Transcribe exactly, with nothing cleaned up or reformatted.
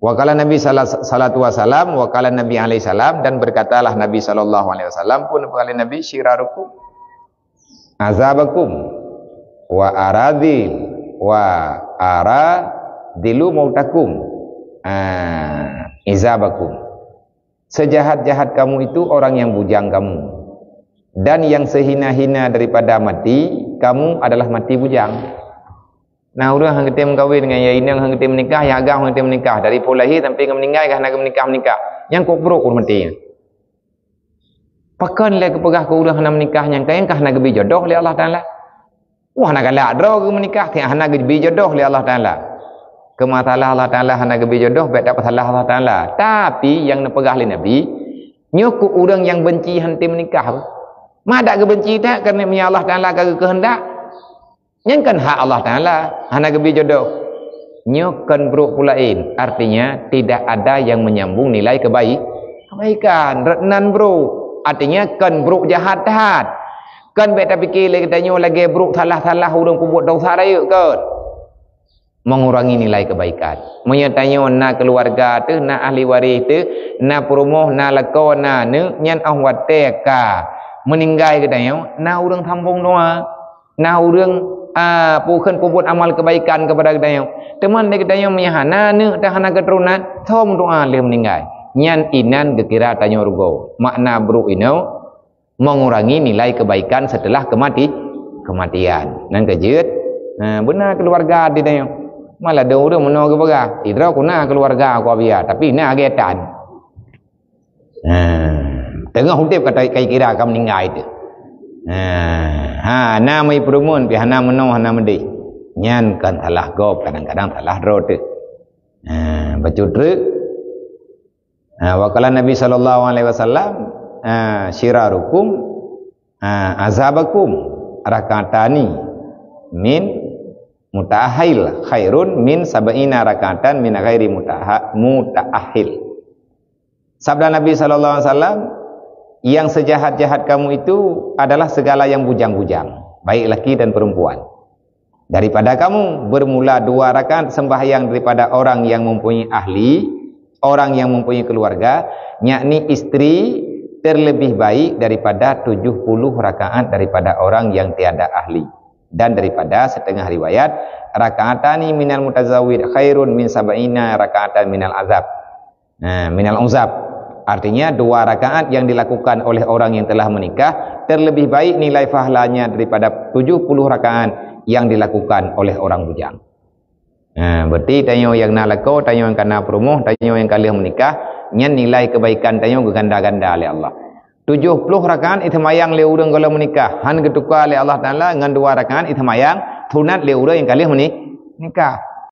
Wa qala Nabi sala-, salatu wasalam, wa qala Nabi alaihi salam, dan berkatalah Nabi sallallahu alaihi wasallam pun, kata Nabi, "Syirarukum azabakum wa aradil wa aradilu mautakum, ah, izabakum." Sejahat-jahat kamu itu orang yang bujang kamu. Dan yang sehina-hina daripada mati kamu adalah mati bujang. Nah, ureuëng hana geutem meukawen dengan nyang inong hana geutem menikah, nyang agam hana geutem menikah. Dari phon lahé sampai ngon meuninggai ka hana geumenikah-menikah. Nyang kok brok ureuëng maté nyan. Pakon lé geupeugah keu ureuëng hana menikah nyang kayang ka hana geubi jodoh lé Allah Taala. Wah, hana galak droe geumenikah, tiang hana geubi jodoh lé Allah Taala. Keu masalah Allah Taala hana geubi jodoh, bék tapeusalah Allah Taala. Tapi nyang neupeugah lé Nabi, nyoe keu ureuëng nyang benci hana geutem menikah. Ma dak geubenci that, karena meunyo Allah Taala ka geukeuheundak, nyan kan hak Allah Taala, hana geubi jodoh. Nyoe kon brok peulaén, artinya tidak ada yang menyambung nilai kebaik, kebaikan. Rot nan brok, artinya kon brok jahat that. Kon bék tapike lé geutanyoe lagée brok salah-salah ureuëng peubuet desya rayeuk kon. Mengurangi nilai kebaikan. Meunyoe tanyoe na keuluwarga teuh, na ahli waréh teuh, na peurumoh, na lakoe, na aneuëk, nyan óh watée ka meuninggai geutanyoe, na ureuëng sambong doa. Na ureuëng, a, peue kheun peubuet amal kebaikan keupada geutanyoe. Teuma lé geutanyoe meunyo hana aneuëk dan hana keuturonan, soe meudoa lheueh meuninggai. Nyan inan geukira tanyoe rugoe. Makna brok inoe, mengurangi nilai kebaikan setelah kemati-, kematian. Nyan keu jeuet, ha, beuna keuluwarga di tanyoe. Malah dong ureuëng meunoe geupeugah, "Sidroe ku na keuluwarga ku Abia, tapi na geutan." Ha, teungoh udeb ka ta-, ka kira ka meuninggai teuh. Ha, ha, na meupeureumeun pih hana meunoe hana meudeh. Nyan kon salah gob, kadang-kadang salah droe teuh. Ha, bacut treuk. Ha, wa qala Nabi sallallahu alaihi wasallam, ha, "Syirarukum, ha, azabakum rakatani min mutaahil khairun min sab'ina rakatan min ghairi mutaha-, mutaahil." Sabda Nabi sallallahu alaihi wasallam, "Yang sejahat-jahat kamu itu adalah segala yang bujang-bujang, baik laki dan perempuan. Daripada kamu, bermula dua rakaat sembahyang daripada orang yang mempunyai ahli, orang yang mempunyai keluarga, yakni istri, terlebih baik daripada tujuh puluh rakaat daripada orang yang tiada ahli, dan daripada setengah riwayat, raka'atani minal mutazawwid khairun min sab'ina raka'atan minal azab." Nah, minal uzab. Artinya, dua rakaat yang dilakukan oleh orang yang telah menikah terlebih baik nilai pahalanya daripada tujuh puluh rakaat yang dilakukan oleh orang bujang. Nah, berarti tanyoe nyang na lakoe, tanyoe nyang ka na peurumoh, tanyoe nyang ka lheueh menikah, nyan nilai kebaikan tanyoe geuganda-ganda lé Allah. Tujoh ploh rakaat iseumayang lé ureuëng gohlom meunikah, han geutuka lé Allah Taala ngon dua rakaat iseumayang sunat lé ureuëng nyang ka lheueh meuni-, nikah.